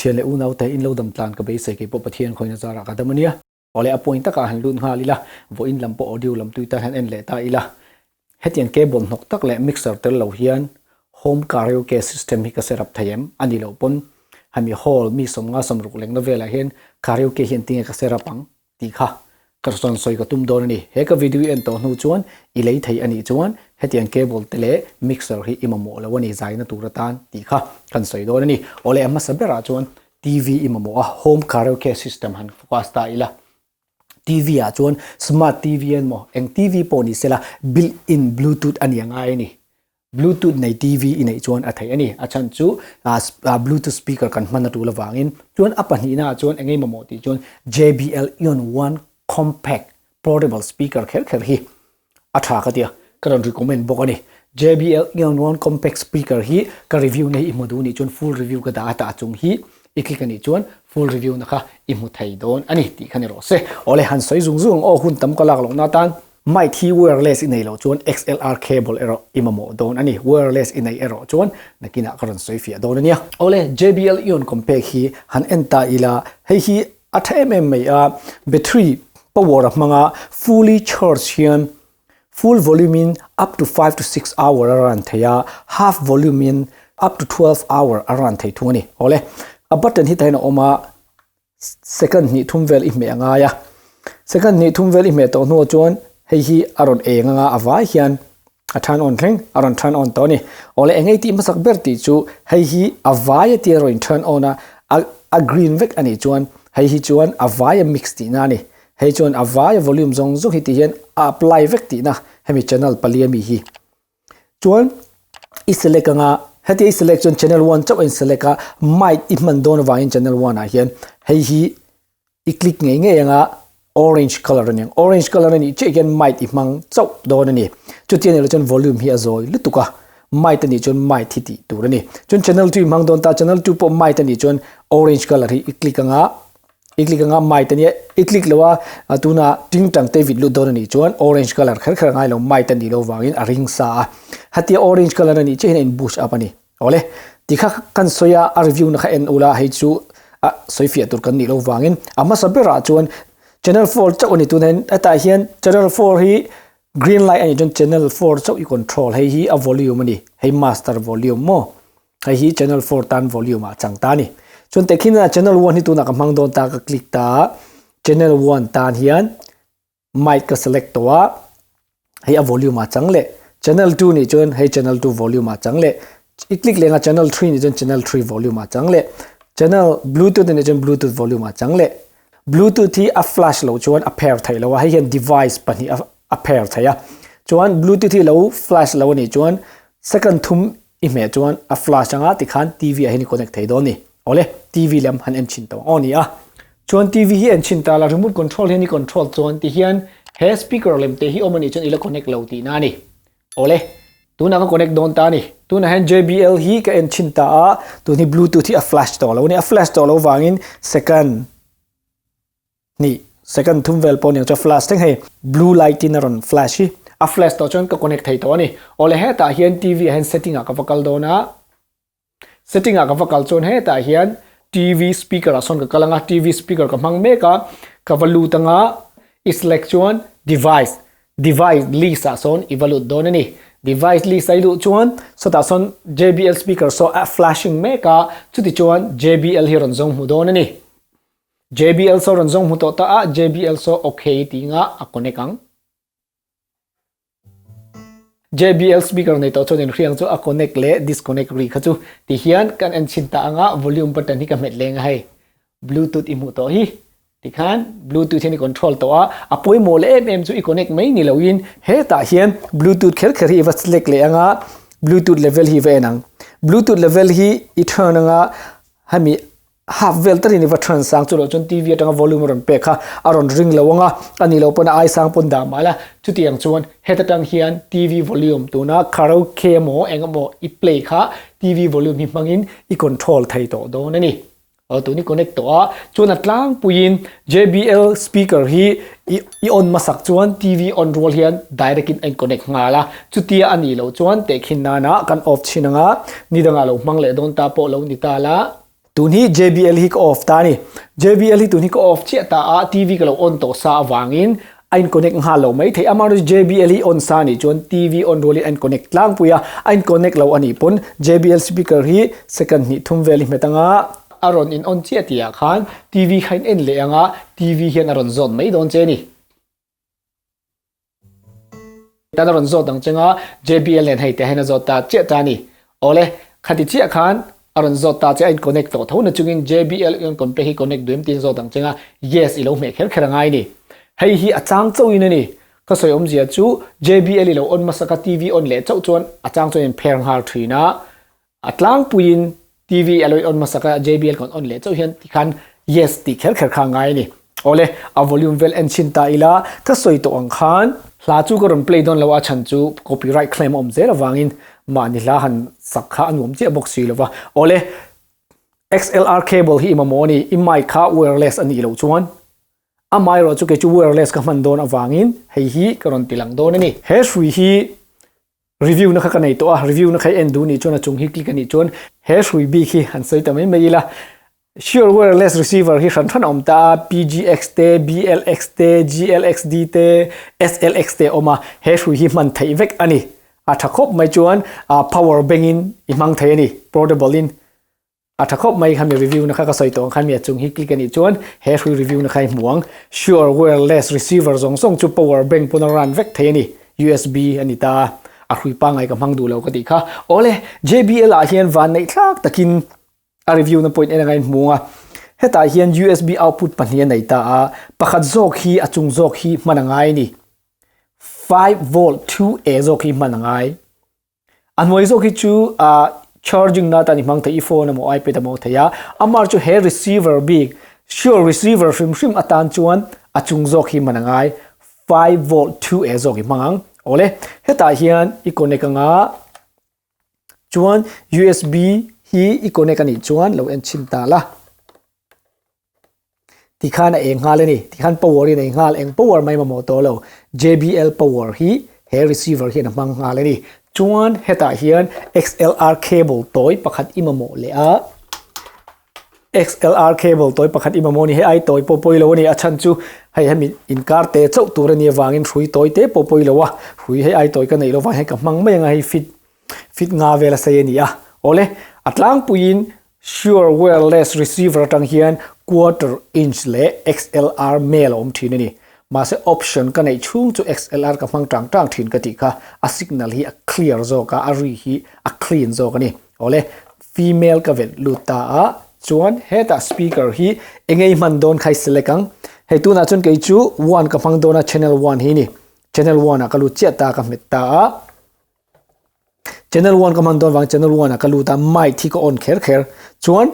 Thian leh unaute in lo dam tlan ka beisei kei pawh Pathian khawina zarah ka dam ania. Awle a point takah han lut nghal ila, vawiin lam pawh audio lam tui tan hian en leh ta ila. Hetiang cable hnawk tak leh mixer tel lo hian home karaoke system hi ka set up thei em? A nih loh pawn hemi hall mi sawmnga sawmruk lengna velah hian karaoke hian tinge ka set up ang tih kha ka rawn sawi ka tum dawn a ni. He ka video i en tawh hnu chuan i lei thei a nih chuan hetiang cable te leh mixer hi i mamawh lo a ni zaina tur atan tih kha kan sawi dawn a ni. Awle a hmasa berah chuan TV i mamawh a, home karaoke system han focus ta ila. TV ah chuan smart TV an maw eng TV pawh ni sela built-in bluetooth a ni a ngai a ni. Bluetooth nei TV i neih chuan a theih a ni. A chhan chu Bluetooth speaker kan hman a tul avangin. Chuan a pahnihna ah chuan eng nge mamawh tih chuan JBL Eon One Compact Portable Speaker kher kher hi a tha ka tia, ka rawn recommend bawk a ni. JBL Eon One Compact Speaker hi ka review na hi i hmu duh nih chuan full review ka dah a tah chung hi i click a nih chuan full review na kha i hmu thei dawn a ni tih kha ni rawh se. Awle han sawi zung zung ang aw hun tam ka lak lohna atan Mic hi wireless i nei loh chuan XLR cable erawh i mamawh dawn a ni. Wireless i nei erawh chuan nakinah ka rawn sawi fiah dawn a nia. Awle, JBL Eon Compact hi han en ta ila, hei hi a tha em em mai a, battery power a hmang a, fully charge hian full volume in up to 5 to 6 hour a run thei a, half volume in up to 12 hour a run thei thung a ni. Awle, a button hi tahin a awm a, Second hnih thum vel i hmeh a ngai a, second hnih thum vel i hmeh tawh hnuah chuan hei hi a rawn eng anga a vai hian a turn on thleng a rawn turn on tawh a ni. Awle eng ei tih hmasak ber tih chu hei hi a vai a tia rawn turn on a, a green vek a nih chuan hei hi chuan a vai a mix tihna a ni. Hei chuan a vai a volume zawng zawng hi tih hian a apply vek tihna hemi channel pali ami hi. Chuan i select anga heti i select chuan channel 1 chauh a in select a mic i hman dawn avangin channel 1 ah hian hei hi i click ngei ngei anga orange color a ni ang orange color a nih chiah hian mic i hmang chauh dawn a ni chuti anih loh chuan volume hi a zawi lutuk a mic a nih chuan mic hi tih tur a ni chuan channel 2 i hmang dawn ta channel 2 pawh mic a nih chuan orange color hi i click anga I click anga mic ania i click lo a tuna tingtang te vit lut dawn anih chuan orange color kher kher angai lo mic anih loh vangin a ring sa a hatia orange color anih chiah hian a in boost up ani awle tikha kan sawi a a review na kha en ula hei chu a sawi fiah tur kan nih loh vangin a hmasa berah chuan channel 4 chauh ani tuna hian hetah hian channel 4 hi green light anih chuan channel 4 chauh i control hei hi a volume ani hei master volume maw Hei hi channel 4 tan volume ah chang ta ni. Chuan tekhin a channel 1 hi tunah ka hmang dawn ta ka click ta channel 1 tan hian mic ka select to a hei a volume ah chang leh channel 2 ni chuan hei channel 2 volume ah chang leh i click lenga channel 3 ni chuan channel 3 volume ah chang leh channel bluetooth ni chuan bluetooth volume ah chang leh bluetooth hi a flash lo chuan a pair thei lo a hei hian device pahnih a pair thei a chuan bluetooth hi lo flash lo ani chuan second thum I hmeh chuan a flash anga tikhan TV ah hian i connect thei dawn ni. Awle, TV lam han en chhin tawh ang aw ni a. Chuan TV hi en chhin ta la, remote control hian i control chuan tihian he speaker lem te hi awm anih chuan i la connect lo tihna a ni. Awle, tunah ka connect dawn ta a ni. Tunah hian JBL hi ka en chhin ta a, tun hi bluetooth hi a flash tawh lo a ni. A flash tawh lo vangin second Ni, second thum vel pawh niang chu a flash thleng hei blue light in a rawn flash hi. A flash tawh chuan ka connect thei tawh a ni. Awle hetah hian TV ah hian setting ah ka va kal dawn a, setting ah ka va kal chuan hetah hian TV speaker ah sawn ka kal anga, TV speaker ka hmang mek a, ka va lut anga i select chuan device, device list ah sawn i va lut dawn a ni. Device list a i luh chuan sawtah sawn JBL speaker saw a flashing mek a, chuti chuan JBL hi rawn zawng hmu dawn a ni. JBL saw rawn zawng hmu tawh ta a, JBL saw ok tih nga a connect ang. JBL speaker nei tawh chuan inhriang chu a connect leh disconnect ri kha chu ti hian kan en chhin ta anga volume button hi ka hmet leng a hei bluetooth i hmuh tawh hi tikhan bluetooth hian i control tawh a a pawimawh leh em em chu i connect mai ni loin hetah hian bluetooth kher kher hi i va select leh anga bluetooth level hi i va en ang bluetooth level hi i turn anga hemi Half vel takin i va turn sang chu loh chuan TV atanga volume a rawn pek kha a rawn ring lo anga a nih loh pawn a ai sang pawn dah mah la chutiang chuan heta tang hian TV volume tuna karaoke emaw eng emaw i play kha TV volume hi hmangin i control thei tawh dawn a ni. Aw tun i connect tawh a chuan a tlangpuiin JBL speaker hi i i on hmasak chuan TV on rual hian direct in a in connect nghal a chutia a nih loh chuan tehkhin nana kan off chhin anga nidangah lo hmang leh dawn ta pawh lo ni ta la. Tun hi JBL hi ka off ta a ni. JBL hi tun hi ka off chiah ta a, TV ka lo on tawh sa avangin a in connect nghal lo mai thei. Amaherawhchu JBL hi on sa anih chuan TV on rualin a in connect tlangpui a, a in connect lo anih pawn JBL speaker hi second hnih thum vel hi hmet anga a rawn in on chiah tihah khan TV kha in en leh anga TV hian a rawn zawt mai dawn che a ni. Tan a rawn zawt ang cheng a, JBL nen hei teh hian a zawt ta chiah ta a ni. Awle, khati chiah khan a rawn zawt ta che a in connect tawh tho na chungin JBL in compare hi connect duh em tiin zawt ang cheng a, yes i lo hmeh kher kher a ngai ni. Hei hi a chang chauhin a ni. Ka sawi awmzia chu JBL i lo on hmasa ka TV on leh chauh chuan a chang chuan in pher nghal thin a, A tlangpuiin TV a lo in on hmasak a, JBL kan on leh chauh hian tikhan yes tih kher kher kha a ngai a ni. Awle, a volume vel en chhin ta ila, ka sawi tawh ang khan hla chu ka rawn play dawn lo a chhan chu copyright claim a awm zel avangin mahni hla han sak kha a nuam chiah bawk si lo va. Awle, XLR cable hi i mamawh a ni, i mic kha wireless a nih loh chuan amaherawh chu kei chu wireless ka hman dawn avangin hei hi ka rawn ti lang dawn a ni. He hrui hi Review na kha ka nei tawh a, review na kha i en duh nih chuan a chung hi click a nih chuan he hrui bik hi han sawi ta mai mai ila. Sure wireless receiver hi hran hran a awm ta a, PGX te, BLX te, GLXD te, SLX te a awm a, he hrui hi hman theih vek a ni. A tha khawp mai chuan power bank in i hmang thei a ni, portable in. A tha khawp mai khami review na kha ka sawi tawh ang khan mi a chung hi click a nih chuan he hrui review na kha i hmu ang. Sure wireless receiver zawng zawng chu power bank pawn a run vek thei a ni. USB a ni ta a, a hrui pangngai ka hmang duh lo ka tih kha. Awle, JBL ah hian van neih thlak takin a review na pawhin en anga in hmu ang a. Hetah hian USB output pahnih a nei ta a, pakhat zawk hi a chung zawk hi hman a ngai a ni. 5 volt 2A zawk hi hman a ngai. A hnuai zawk hi chu ah charging na tan i hmang thei i phone emaw ipad emaw thei a, amah chu he receiver bik sure receiver hrim hrim atan chuan a chung zawk hi hman a ngai 5 volt 2A zawk i hmang ang. Awle hetah hian i connect anga chuan USB hi i connect anih chuan lo en chhin ta la. Tikhan a eng nghal a ni. Tikhan power in a eng nghal. Eng power mai mamawh tawh lo. JBL power hi he receiver hian a hmang nghal a ni. Chuan hetah hian XLR cable tawi pakhat i mamawh leh a. XLR cable tawi pakhat i mamawh a ni. Hei ai tawi pawh pawi lo a ni. A chhan chu hei hemi inkar te chauh tur a nih avangin hrui tawi te pawh pawi lo a. Hrui hei ai tawi ka neih lovang hei ka hmang mai anga hei fit fit nga vel a sei a ni a. Awle, a tlangpuiin Shure wireless receiver atang hian quarter inch leh XLR male a awm thin a ni. Mahse option ka neih chhung chu XLR ka hmang tang tang thin ka tih kha a signal hi a clear zawk a, a ri hi a clean zawk a ni. Awle, female ka velh lut ta a, chuan hetah speaker hi eng ei hman dawn kha i select ang. Hei tunah chuan kei chu one ka hmang dawn a, channel one hi a ni. Channel one ah ka lut chiah ta ka hmet ta a. Channel one ka hman dawn vang channel one ah ka lut a mic hi ka on kher kher chuan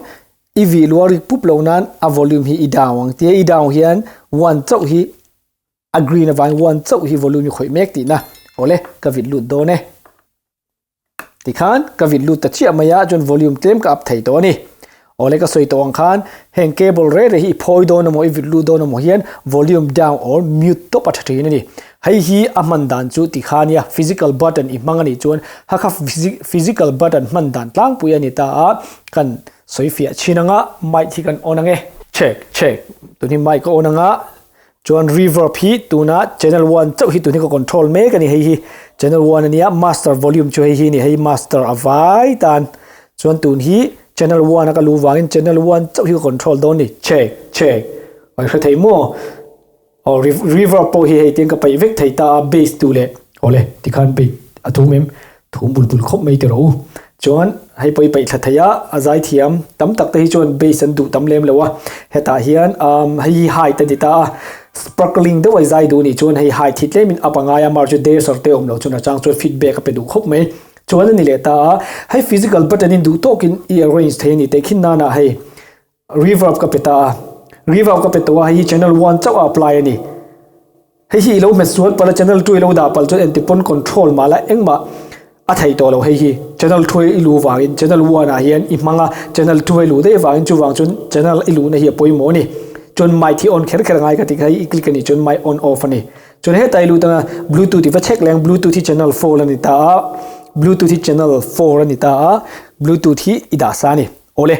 i vih luah rik pup lo nan a volume hi i down ang tia i down hian one chauh hi a green avangin one chauh hi volume hi khawih mek tihna awle ka vit lut dawn e tikhan ka vit lut ta chiah mai a chuan volume tlem ka up thei tawh a ni. Awle ka sawi tawh ang khan heng cable re re hi i phawi dawn emaw i vit lut dawn emaw hian volume down or mute tawp a tha thin a ni. Hei hi a hman dan chu ti kha ania physical button i hmang a nih chuan ha kha physical button hman dan tlangpui a ni ta a kan sawi fiah chhin anga mic hi kan on ang e. Check check tun hi mic ka on anga Chuan reverb hi tuna channel one chauh hi tun hi ka control mek a ni hei hi channel one ania master volume chu hei hi ni hei master a vai tan chuan tun hi channel one a ka lu vangin channel one chauh hi ka control dawn ni check check oi hre thei maw aw reverb pawh hi hei tiang ka paih vek thei ta a bass tu leh awle tikhan paih a thum em Thum bul bul khawp mai tiraw u. Chuan hei pawh i paih thla thei a, a zaithiam tam tak te hi chuan bass an duh tam lem lo a, hetah hian umm hei hi height a ni ta a, sparkling deuh a i zai duh nih chuan hei height hi tlemin up a ngai a, mar chu desser te awm loh chuan a chang chuan feedback a pe duh khawp mai. Chuan a ni leh ta a, hei physical button in duh tawkin i arrange thei a ni teh khin nana hei Reverb ka pe ta a, reverb ka pe tawh a, hei hi channel one chauh a apply a ni. Hei hi i lo hmet sual palh a, channel two i lo dah palh chuan engti pawn control mah la engmah a theih tawh lo hei hi. Channel two i luh vangin channel one ah hian i hmang a, channel two i luh daih vangin chuvang chuan channel i luhna hi a pawimawh a ni. Chuan mic hi on kher kher a ngai ka tih kha hei i click a nih chuan mic on off a ni. Chuan heta i lut anga bluetooth i va check leh ang bluetooth hi channel four a ni ta a, bluetooth hi channel four a ni ta a, bluetooth hi i dah sa a ni. Awle.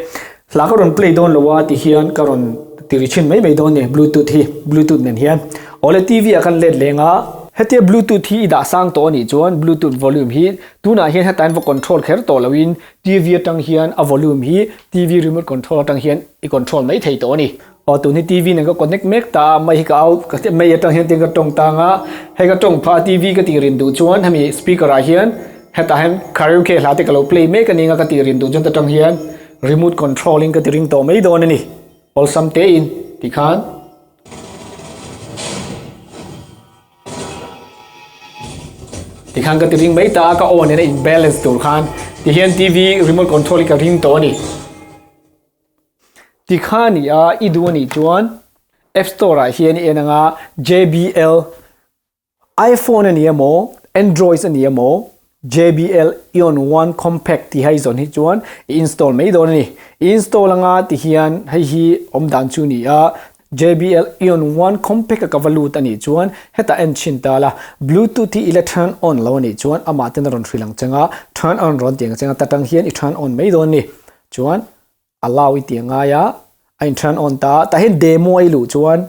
Hla ka rawn play dawn lo a ti hian ka rawn ti ri chhin mai mai dawn ni bluetooth hi bluetooth nen hian. Awle TV ah kan let leng a. Hetia bluetooth hi i dah sang tawh a nih chuan bluetooth volume hi tunah hian heta in va control kher tawh lo in TV atang hian a volume hi TV remote control atang hian i control mai thei tawh a ni. Aw tun hi TV nen ka connect mek ta a mai hi ka out ka mai atang hian tin ka tawng tang a hei ka tawng phah a TV ka tih rin duh chuan hemi speaker ah hian hetah hian karaoke hla te ka lo play mek a ning a ka tih rin duh chuan ta tang hian remote control in ka ti ring tawh mai dawn a ni awlsam te in tikhan. Tikhan ka ti ring mai ta a ka aw nena in balance tur khan tihian TV remote control hi ka ring tawh a ni. Tikha ni a i duh a nih chuan App Store ah hian i en anga JBL iPhone a ni emaw Android a ni emaw JBL Eon One Compact tih hai zawn hi chuan i install mai dawn a ni. I install anga ti hian hei hi awm dan chu ni a JBL Eon One Compact a ka va lut a nih chuan hetah en chhin ta la Bluetooth hi i la turn on lo a nih chuan amah ten a rawn hrilh ang cheng a turn on rawn ti ang cheng a ta tang hian i turn on mai dawn a ni. Chuan allow i tih a ngai a, a in turn on ta a, tah hian demo a i luh chuan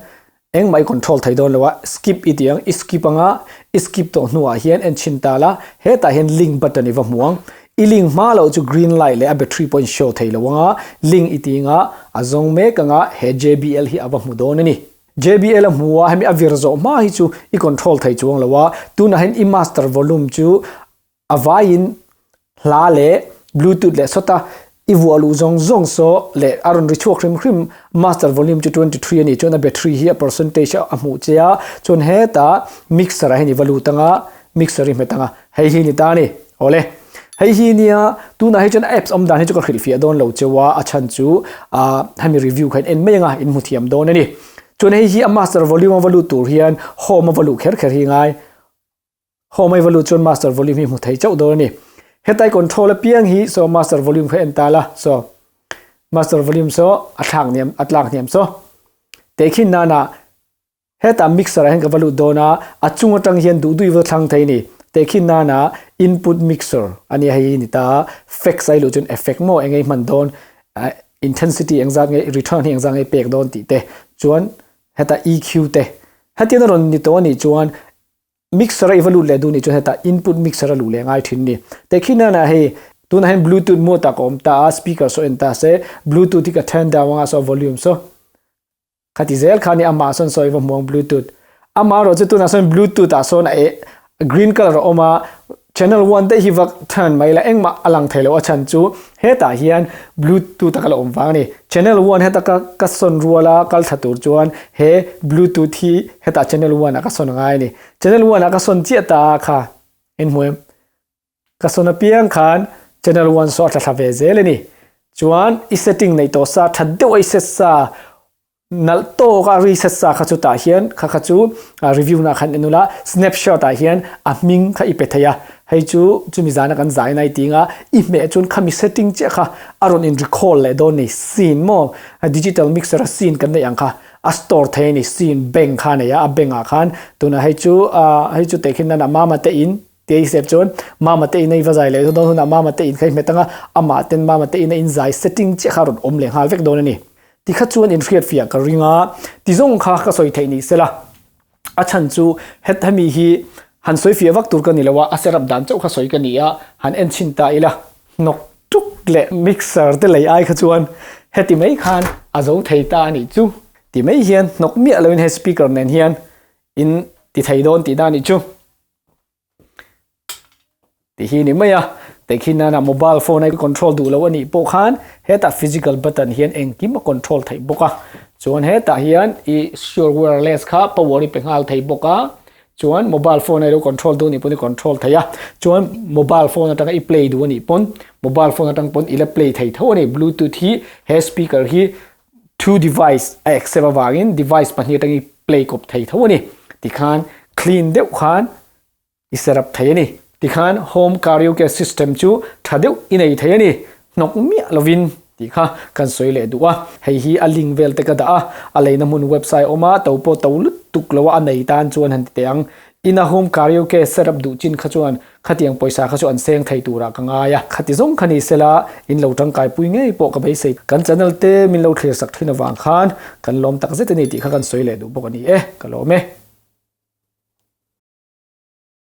engmah i control thei dawn lo a, skip i tih ang, i skip anga i skip tawh hnuah hian en chhin ta la, hetah hian link button i va hmu ang, i link hma loh chu green light leh a battery pawh a in show thei lo anga, link i tih anga a zawng mek anga he JBL hi a va hmu dawn a ni. JBL a hmu a, hemi a vir zawh hma hi chu i control thei chuang lo a, tunah hian i master volume chu A vaiin hla leh bluetooth leh sawta i vuah luh zawng zawng saw leh a rawn ri chhuak hrim hrim master volume chu 23 a nih chuan a battery hi a percentage a hmuh che a chuan hetah mixer ah hian i va lut anga mixer i hmet anga hei hi ni ta a ni awle hei hi nia tunah hi chuan apps awm dan hi chu ka hrilhfiah dawn lo cheu a a chhan chu ah hemi review kha in en mai anga in hmu thiam dawn a ni chuan hei hi a master volume a va lut tur hian home a va luh kher kher hi ngai. Home ai va lut chuan master volume hi hmu thei chauh dawn a ni. Hetai control apiang hi saw master volume kha en ta la saw master volume saw a thlak hniam a tlak hniam saw tehkhin nana heta mixer ah hian ka va lut dawn a a chung atang hian duh duh i va thlang thei ni tehkhin nana input mixer ania hei hi ni ta a fax ai luh chuan effect maw eng ei hman dawn intensity engzat nge return hi engzat nge pek dawn tih te chuan heta EQ te hetiang a rawn ni tawh anih chuan Mixer a i va lut leh duh nih chuan hetah input mixer a luh leh ngai thin ni. Tehkhin nana hei tunah hian bluetooth mode ah ka awm ta a speaker saw en ta se bluetooth hi ka turn down anga saw volume saw khati zel kha ni amah sawn saw i va hmu ang bluetooth amah erawh chu tunah sawn bluetooth ah sawn a eh green colour a awm a Channel one te hi va turn mai la engmah a lang thei lo a chhan chu hetah hian bluetooth a ka la awm vang a ni. Channel one heta ka ka sawn rual a kal thla tur chuan he bluetooth hi hetah channel one ah ka sawn a ngai a ni. Channel one ah ka sawn chiah ta a kha en hmu em? Ka sawn apiang khan channel one saw a tla thla ve zel a ni. Chuan i setting neih tawh sa that deuh a i set sa Nalh tawk a reset sa kha chutah hian kha kha chu review na khan en ula snapshot ah hian a hming kha i pe thei a hei chu chumi zana kan zai nai tinga i hmeh chuan khami setting chiah kha a rawn in recall leh dawn ni scene maw digital mixer a scene kan neih ang kha a store thei a ni scene bank kha a nei a a bank ah khan tunah hei chu hei chu tehkhin nan a mama te in Tia i sep chuan Mama te in a i va zai leh dawn hunah Mama te in kha i hmet anga amah ten Mama te in a in zai setting chiah kha a rawn awm leh nghal vek dawn a ni. Ti kha chuan in hriat fiah ka ring a, ti zawng kha ka sawi theih ni sela. A chhan chu het hemi hi han sawi fiah vak tur ka ni lo a, a setup dan chauh kha sawi ka ni a, han en chhin ta ila hnawk tuk leh mixer te lei ai kha chuan heti mai khan a zo thei ta a nih chu. Ti mai hian hnawk miah loin he speaker nen hian in ti thei dawn tihna a nih chu. Tih hi ni mai a, tehkhin nana mobile phone a control duh lo a nih pawh khan hetah physical button hian engkim a control theih bawk a, chuan hetah hian i sure wireless kha power i pe nghal thei bawk a, chuan mobile phone a ilo control duh a nih pawn i control thei a, chuan mobile phone atanga i play duh a nih pawn mobile phone atang pawn i la play thei tho a ni, bluetooth hi he speaker hi two device a accept avangin device pahnih atangin i play kawp thei tho a ni tikhan clean deuh khan i set up thei a ni tikhan home karaoke system chu tha deuh i nei thei a ni hnawk miah lovin tih kha kan sawi leh duh a hei hi a link vel te ka dah a a leina hmun website awm a to pawh to lutuk lo a a nei tan chuan han ti teh ang. Ina home karaoke set up duh chin kha chuan khatiang pawisa kha chu an seng thei turah ka ngai a. Khati zawng kha ni sela in lo tangkai pui ngei pawh ka beisei. Kan channel te min lo thlir sak thin avang khan kan lawm tak zet a ni tih kha kan sawi leh duh bawk a ni e. Ka lawm e.